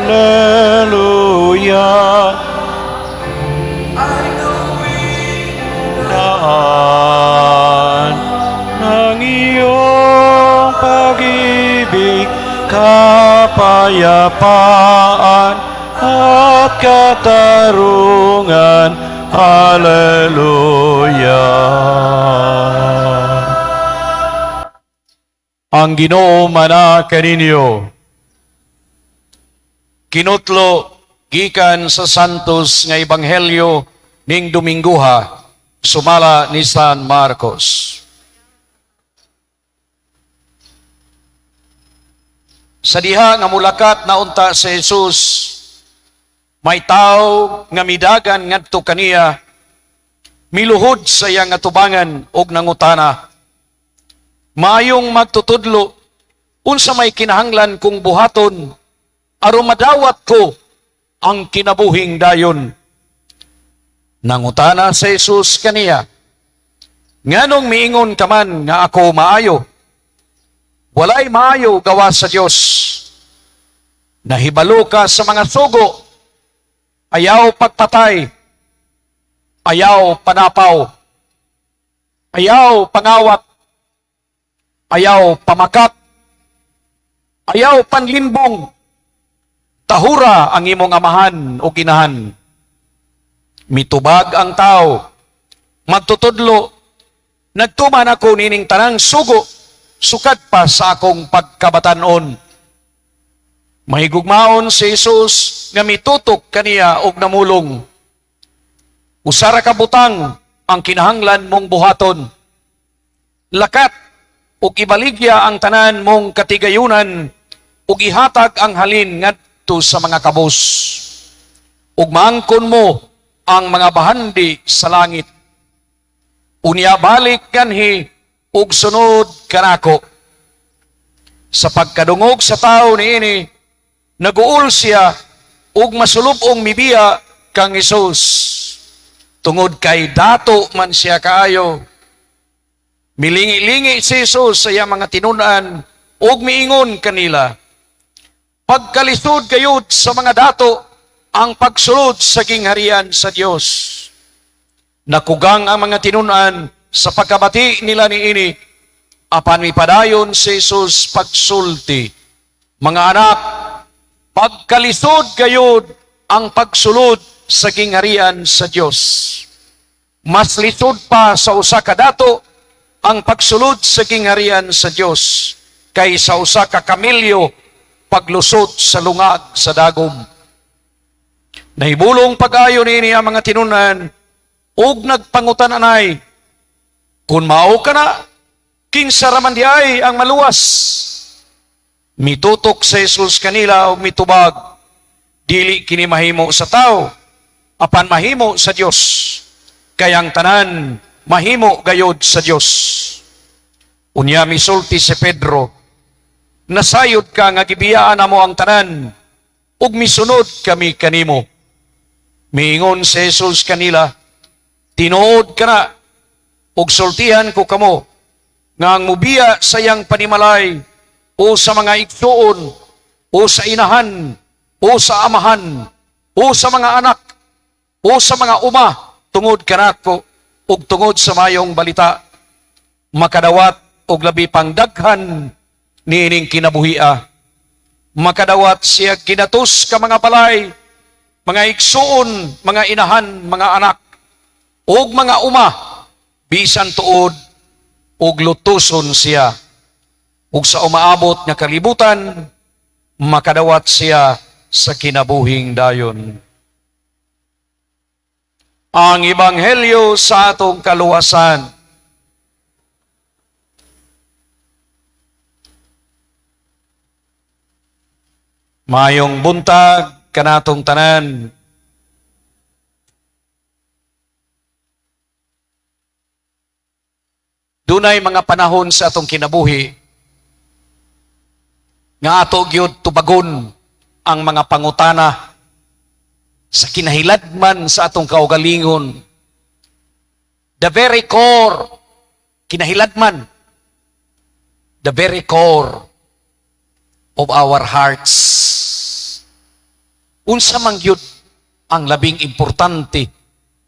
Hallelujah. Daan ng iyong pag-ibig, kapayapaan at katarungan. Hallelujah. Ang Ginoo mana kaninyo. Kinutlo gikan sa Santos nga Ebanghelyo ning Domingguha sumala ni San Marcos. Sa diha nga mulakat na unta si Jesus, may tawo nga midagan ngadto kaniya, miluhod sa iyang atubangan og nangutana, "Maayong magtutudlo, unsa may kinahanglan kong buhaton aron madawat ko ang kinabuhing dayon?" Nangutana si Jesus kaniya, "Nganong miingon ka man nga ako maayo? Walay maayo gawas sa Dios. Nahibalo ka sa mga sugo: ayaw pagpatay, ayaw panapaw, ayaw pangawat, ayaw pamakat, ayaw panlimbong, tahura ang imong amahan o ginahan." Mitubag ang tao, "Magtutudlo, nagtuman ako nining tanang sugo, sukad pa sa akong pagkabatanon." Mahigugmaon si Jesus nga mitutok kaniya og namulong, "Usa ra ka butang ang kinahanglan mong buhaton. Lakat ug ibaligya ang tanan mong katigayunan ug ihatag ang halin ngadto sa mga kabos. Ug maangkon mo ang mga bahandi sa langit. Unya balik nganhi ug sunod kanako." Sa pagkadungog sa tao niini, naguol siya ug masulub-ong mibiya kang Hesus tungod kay dato man siya kaayo. Milingi-lingi si Jesus sa iyang mga tinun-an ug miingon kanila, "Pagkalisod gayud sa mga dato ang pagsulod sa gingharian sa Dios." Nakugang ang mga tinun-an sa pagkabati nila niini, apan mipadayon si Jesus pagsulti, "Mga anak, pagkalisod gayud ang pagsulod sa gingharian sa Dios. Mas lisod pa sa usa ka dato ang pagsulod sa gingharian sa Dios kaysa usa ka kamelyo paglusot sa lungag sa dagom." Nahibulong pag-ayo niini ang mga tinun-an ug nagpangutan-anay, "Kung mao kana, kinsa ra man diay ang maluwas?" Mitutok si Jesus kanila ug mitubag, "Dili kini mahimo sa tao, apan mahimo sa Dios. Kay ang tanan mahimo gayod sa Dios." Unya misulti si Pedro, "Nasayod ka nga gibiyaan namo ang tanan ug misunod kami kanimo." Miingon si Jesus kanila, "Tinuod kana ug sultihan ko kamo nga ang mubiya sa iyang panimalay o sa mga igsuon o sa inahan o sa amahan o sa mga anak o sa mga uma tungod kanako ug tungod sa Maayong Balita, makadawat og labi pang daghan niining kinabuhia. Makadawat siya ginatos ka mga balay, mga igsuon, mga inahan, mga anak ug mga uma, bisan tuod ug lutuson siya. Ug sa umaabot nga kalibutan, makadawat siya sa kinabuhing dayon." Ang Ebanghelyo sa atong kaluwasan. Mayong buntag kanatong tanan. Dunay mga panahon sa atong kinabuhi nga ato gyud tubagon ang mga pangutana sa kinahiladman sa atong kaugalingon. The very core, kinahiladman, the very core of our hearts. Unsa man gyud ang labing importante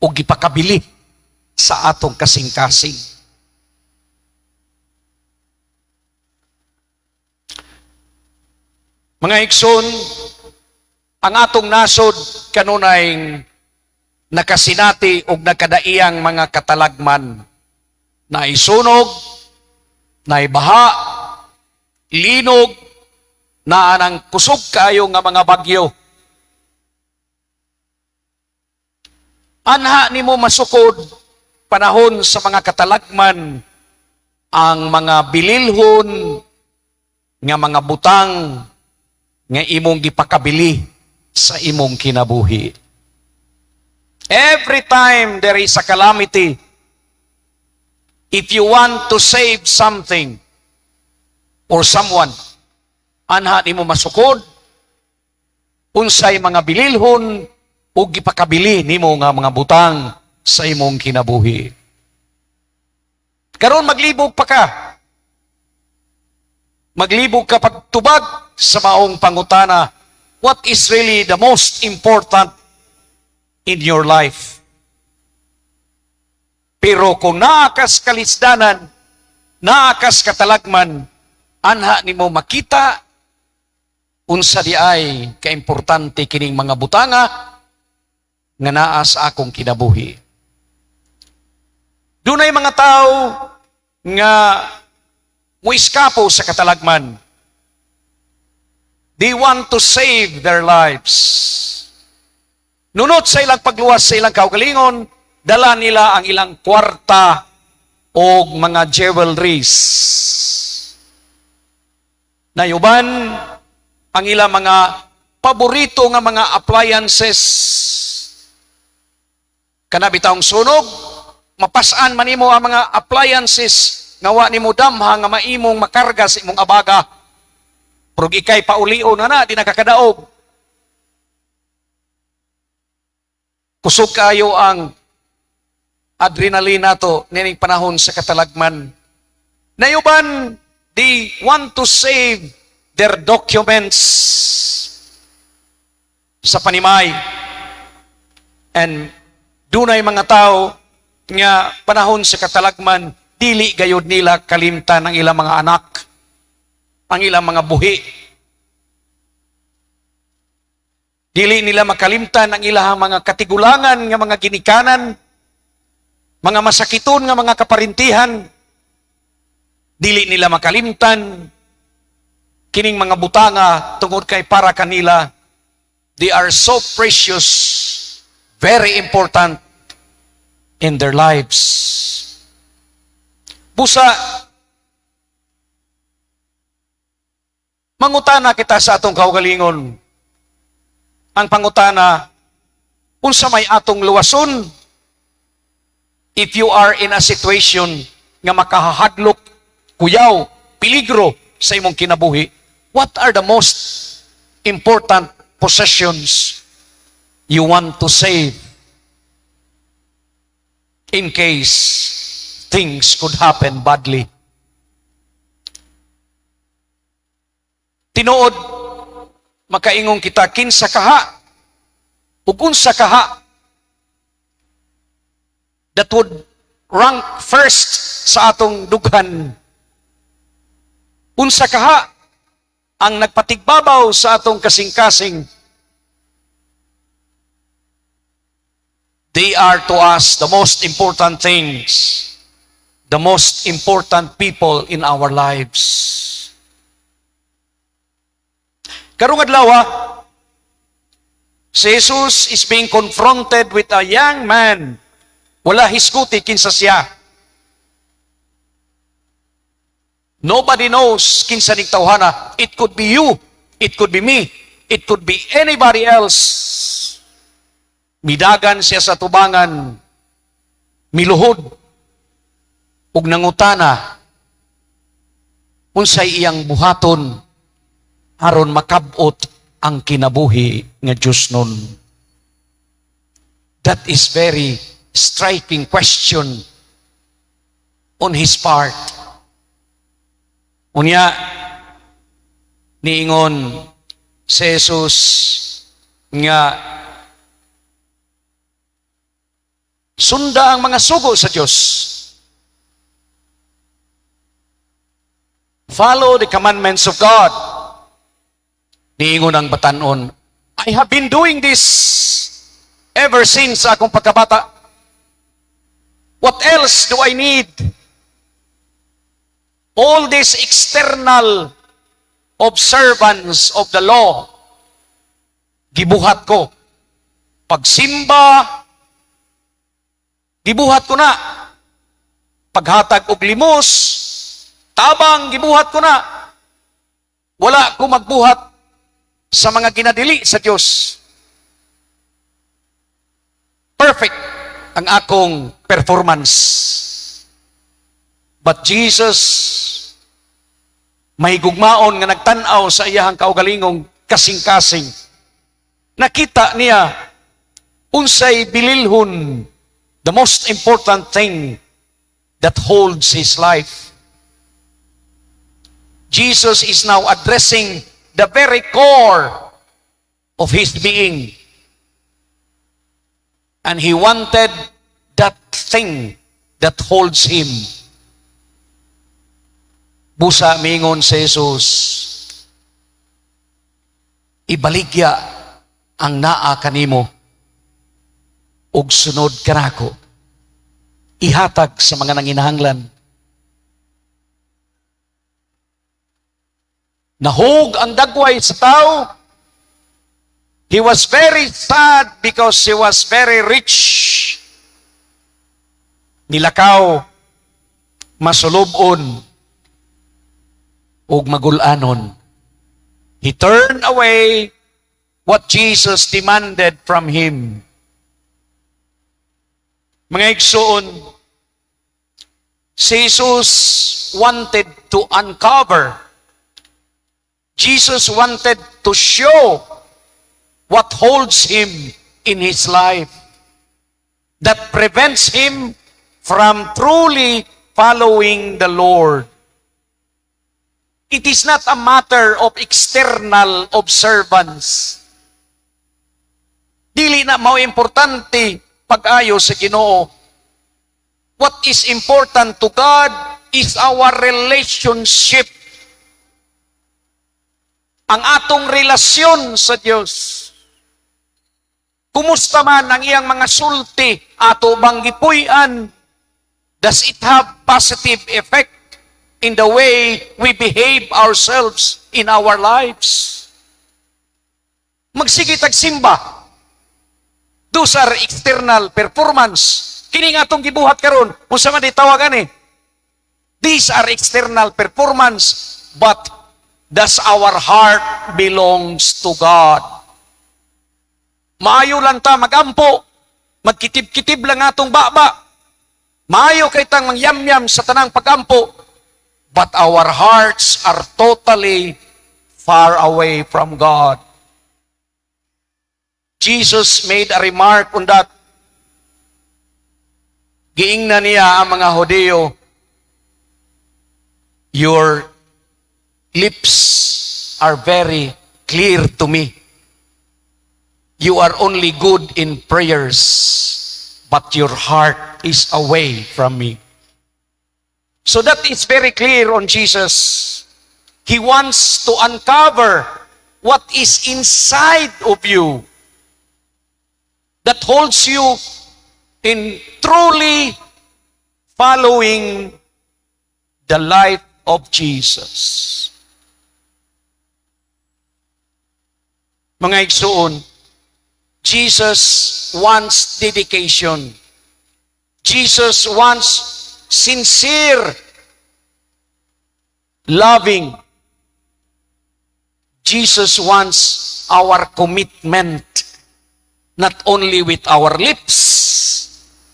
o gipakabili sa atong kasing-kasing? Mga igsoon, ang atong nasod kanunay nakasinati og nakadaiyang mga katalagman. Naisunog, naibaha, linog, naa nang kusog kaayo nga mga bagyo. Anha nimo masukod panahon sa mga katalagman ang mga bililhon nga mga butang nga imong gipakabili sa imong kinabuhi. Every time there is a calamity, if you want to save something or someone, anha nimo masukod unsay mga bililhon o gipakabili nimo nga mga butang sa imong kinabuhi. Karon maglibog pa ka. Maglibog ka pagtubag sa maong pangutana, what is really the most important in your life? Pero kung naa kas kalisdanan, naa kas katalagman, anha nimo makita unsa diay kaimportante kining mga butanga nga naa sa akong kinabuhi. Dunay mga tao nga muiskapo sa katalagman. They want to save their lives. Nunot sa ilang pagluwas sa ilang kaugalingon, dala nila ang ilang kwarta o mga jewelries. Nayuban ang ilang mga paborito nga mga appliances. Kana bitawng sunog, mapasan man nimo ang mga appliances nga wa nimo damha nga maimong makarga sa imong abaga. Pero ikay paulion na na, di nakakadaog. Kusog kayo ang adrenaline nato nining panahon sa katalagman. Nayuban, they want to save their documents sa panimay. And dunay mga tao nga panahon sa katalagman, dili gayod nila kalimtan ang ilang mga anak, ang ilang mga buhi. Dili nila makalimtan ang ilang mga katigulangan nga mga ginikanan, mga masakiton nga mga kaparintihan. Dili nila makalimtan kining mga butanga tungod kay para kanila they are so precious, very important in their lives. Busa, mangutana kita sa atong kaugalingon. Ang pangutana, unsa may atong luwason if you are in a situation nga makahadlok, kuyaw, peligro sa imong kinabuhi? What are the most important possessions you want to save in case things could happen badly? Tinuod, makaingong kita kinsa kaha ug unsa kaha that would rank first sa atong dughan. Unsa kaha ang nagpatigbabaw sa atong kasing-kasing. They are to us the most important things, the most important people in our lives. Karong adlaw, si Jesus is being confronted with a young man. Wala hisguti kinsa siya. Nobody knows kinsa ning tawhana. It could be you, it could be me, it could be anybody else. Midagan siya sa tubangan, miluhod, ug nangutana, unsay iyang buhaton aron makabot ang kinabuhi nga Diyos nun. That is very striking question on his part. Unya, niingon si Jesus, Nga sunda ang mga sugo sa Dios. Follow the commandments of God. Niingon ang batanon, "I have been doing this ever since sa akong pagkabata. What else do I need?" All this external observance of the law, gibuhat ko. Pagsimba, gibuhat ko na. Paghatag og limos, tabang, gibuhat ko na. Wala ko magbuhat sa mga ginadili sa Dios. Perfect ang akong performance. But Jesus, mahigugmaon nga nagtan-aw sa iyahang kaugalingong kasing-kasing. Nakita niya unsay bililhon, the most important thing that holds his life. Jesus is now addressing the very core of his being. And he wanted that thing that holds him. Busa mingon si Jesus, "Ibaligya ang naa kanimo ug sunod kanako. Ihatag sa mga nanginahanglan." Nahug ang dagway sa tao. He was very sad because he was very rich. Nilakaw, masulubon, ug magulanon. He turned away what Jesus demanded from him. Mga igsoon, si Jesus wanted to uncover. Jesus wanted to show what holds him in his life that prevents him from truly following the Lord. It is not a matter of external observance. Dili na mao importante pag-ayo sa Ginoo. What is important to God is our relationship, ang atong relasyon sa Dios. Kumusta man ang iyang mga sulti, ato bang gipuy-an? Does it have positive effect in the way we behave ourselves in our lives? Magsige tag simba. Those are external performance. Kini nga atong gibuhat karon, unsa man gitawagan eh? These are external performance, but does our heart belongs to God? Maayo lang ta magampo, magkitib-kitib lang atong baba. Maayo kay tang mangyamyam sa tanang pagampo, but our hearts are totally far away from God. Jesus made a remark on that. Giingnan niya ang mga Hodeo, "Your lips are very clear to me. You are only good in prayers, but your heart is away from me." So that is very clear on Jesus. He wants to uncover what is inside of you that holds you in truly following the life of Jesus. Mga igsuon, Jesus wants dedication. Jesus wants sincere loving. Jesus wants our commitment, not only with our lips,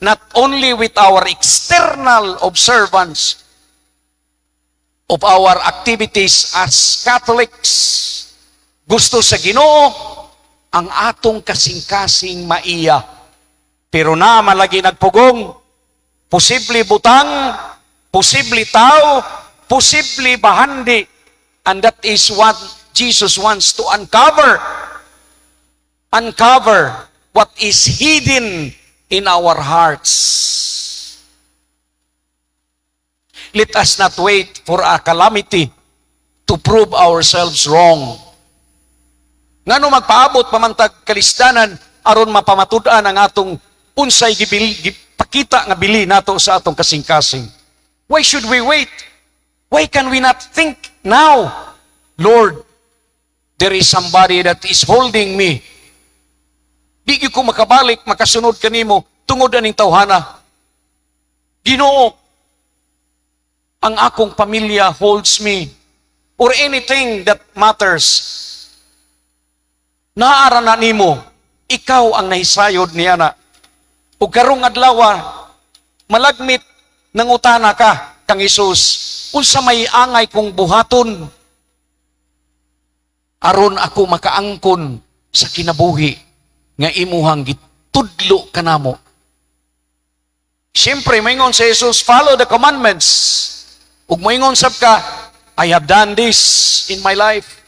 not only with our external observance of our activities as Catholics. Gusto sa Ginoo ang atong kasing-kasing maiya. Pero na malagi nagpugong, posible butang, posible tao, posible bahandi. And that is what Jesus wants to uncover. Uncover what is hidden in our hearts. Let us not wait for a calamity to prove ourselves wrong. Ngano magpaabot pa man tag kalisdanan aron mapamatud-an ang atong unsay gibili, gipakita nga bili nato sa atong kasing-kasing? Why should we wait? Why can we not think now? Lord, there is somebody that is holding me. Di gyud ko makabalik, makasunod kanimo tungod aning tawhana. Ginoo, ang akong pamilya holds me, or anything that matters. Naa ra na nimo, ikaw ang nahisayod niya na. Ug karong adlaw, malagmit nangutana ka kang Hesus, unsa may angay kong buhaton aron ako makaangkon sa kinabuhi nga imuhang gitudlo kanamo? Siyempre, moingon si Jesus, "Follow the commandments." Ug moingon sab ka, "I have done this in my life.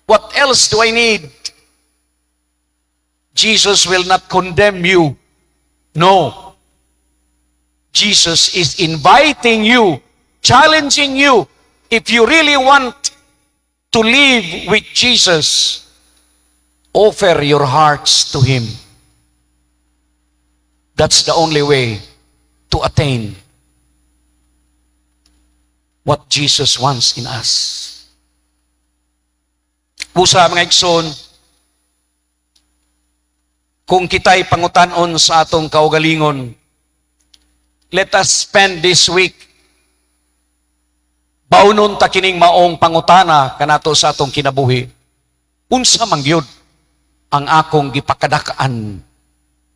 What else do I need?" Jesus will not condemn you. No. Jesus is inviting you, challenging you. If you really want to live with Jesus, offer your hearts to Him. That's the only way to attain what Jesus wants in us. Busa, mga igsoon, kung kita'y pangutanon sa atong kaugalingon, let us spend this week baunon ta kining maong pangutana kanato sa atong kinabuhi. Unsa man gyud ang akong gipakadak-an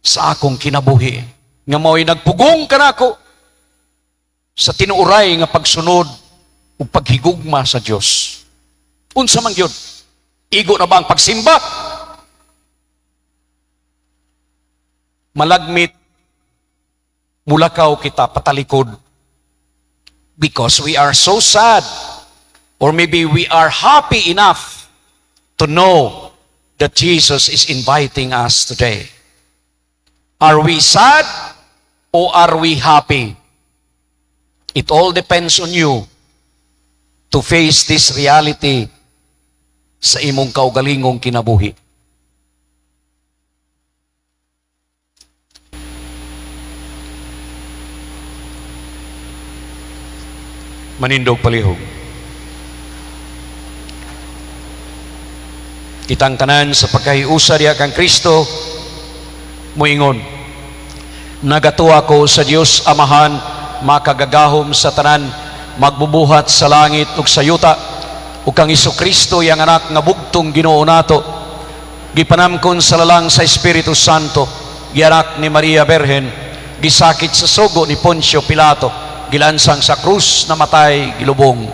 sa akong kinabuhi nga mao'y nagpugong kanako sa tinuoray nga pagsunod ug paghigugma sa Dios? Unsa man gyud? Igo na ba ang pagsimba? Malagmit mulakaw kita patalikod because we are so sad, or maybe we are happy enough to know that Jesus is inviting us today. Are we sad or are we happy? It all depends on you to face this reality sa imong kaugalingong kinabuhi. Manindog palihog. Kitang tanan sa pagkahiusa diha kang Kristo moingon: Nagatuo ako sa Dios Amahan, makagagahom sa tanan, magbubuhat sa langit ug sa yuta, ug kang Kristo, iyang anak nga bugtong Ginoo nato, gipanamkon sa lalang sa Espiritu Santo, gianak ni Maria Berhen, gisakit sa sugo ni Poncio Pilato, gilansang sa krus, namatay, gilubong,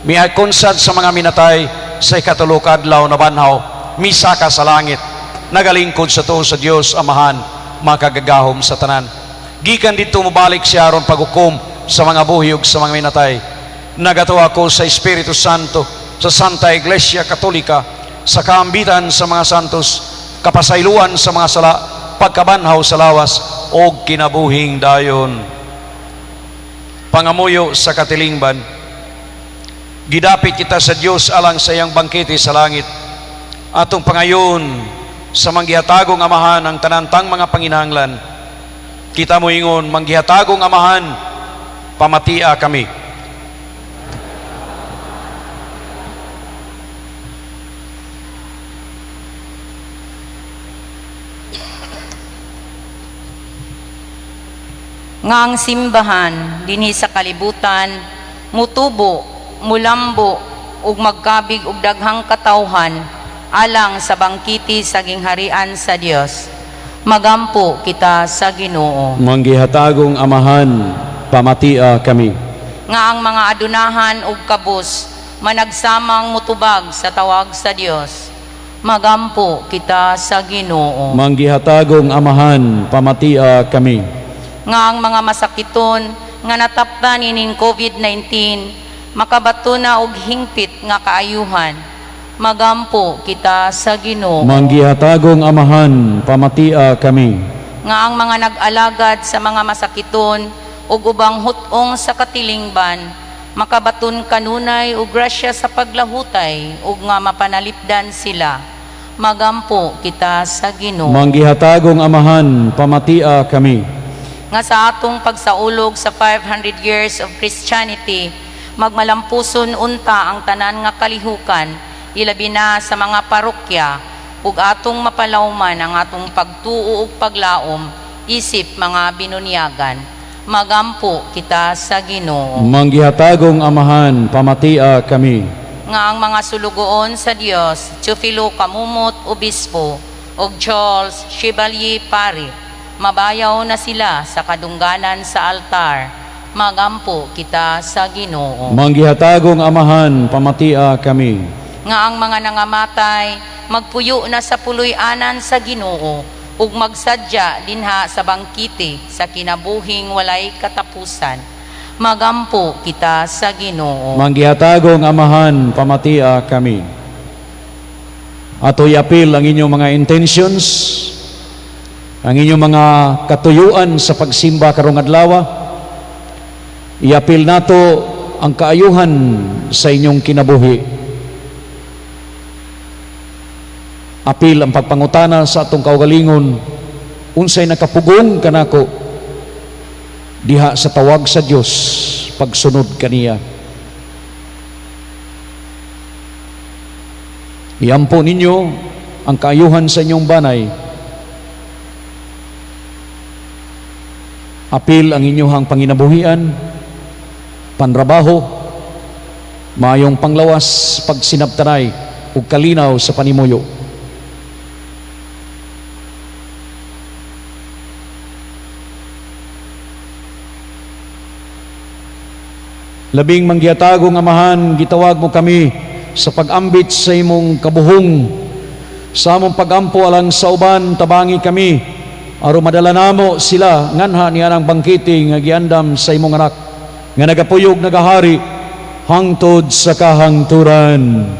miakonsad sa mga minatay, sa ikatulo ka adlaw nabanhaw, misaka sa langit, nagalingkod sa tuo sa Dios Amahan, makagagahom sa tanan. Gikan didto mobalik siya aron paghukom sa mga buhi ug sa mga minatay. Nagatuo ako sa Espiritu Santo, sa Santa Iglesia Katolika, sa kaambitan sa mga santos, kapasayloan sa mga sala, pagkabanhaw sa lawas, og kinabuhing dayon. Pangamuyo sa katilingban. Gidapit kita sa Dios alang sa iyang bangkete sa langit. Atong pangayon sa manggihatagong Amahan ang tanantang mga panginahanglan. Kita moingon, Manggihatagong Amahan, pamatia kami. Nga ang simbahan dinhi sa kalibutan mutubo, mulambo ug magkabig og daghang katawhan alang sa bangkete sa gingharian sa Dios. Magampo kita sa Ginoo. Manggihatagong Amahan, pamatia kami. Nga ang mga adunahan ug kabus managsamang mutubag sa tawag sa Dios. Magampo kita sa Ginoo. Manggihatagong Amahan, pamatia kami. Nga ang mga masakiton nga nataptan ining COVID-19 makabato na og hingpit nga kaayuhan. Magampo kita sa Ginoo. Manggihatagong Amahan, pamatia kami. Nga ang mga nag-alagad sa mga masakiton ug ubang hut-ong sa katilingban makabaton kanunay og grasya sa paglahutay ug nga mapanalipdan sila. Magampo kita sa Ginoo. Manggihatagong Amahan, pamatia kami. Nga sa atong pagsaulog sa 500 years of Christianity, magmalampuson unta ang tanan nga kalihukan, ilabi na sa mga parokya, ug atong mapalawman ang atong pagtuo ug paglaom isip mga binunyagan. Magampo kita sa Ginoo. Manggihatagong Amahan, pamatia kami. Nga ang mga sulugoon sa Dios, Teofilo Camomot, Obispo, ug Charles Chevalier, Pari, mabayaw na sila sa kadungganan sa altar. Magampo kita sa Ginoo. Manggihatagong Amahan, pamatia kami. Nga ang mga nangamatay magpuyo na sa puloy-anan sa Ginoo ug magsadya dinha sa bangkite sa kinabuhing walay katapusan. Magampo kita sa Ginoo. Manggihatagong Amahan, pamatia kami. Ato iapil ang inyong mga intentions, ang inyong mga katuyuan sa pagsimba karong adlaw. Iapil nato ang kaayuhan sa inyong kinabuhi. Apil ang pagpangutana sa atong kaugalingon, unsay nakapugong kanako diha sa tawag sa Dios pagsunod kaniya. Iampo ninyo ang kaayuhan sa inyong banay. Apil ang inyong panginabuhian, panrabaho, maayong panglawas, pagsinabtanay ug kalinaw sa panimuyo. Labing manggihatagong Amahan, gitawag mo kami sa pag-ambit sa imong kabuhong. Sa among pagampo alang sa uban, tabangi kami aron madala namo sila nganha niya ang bangkete nga giandam sa imong anak nga nagapuyog, nagahari hangtod sa kahangturan.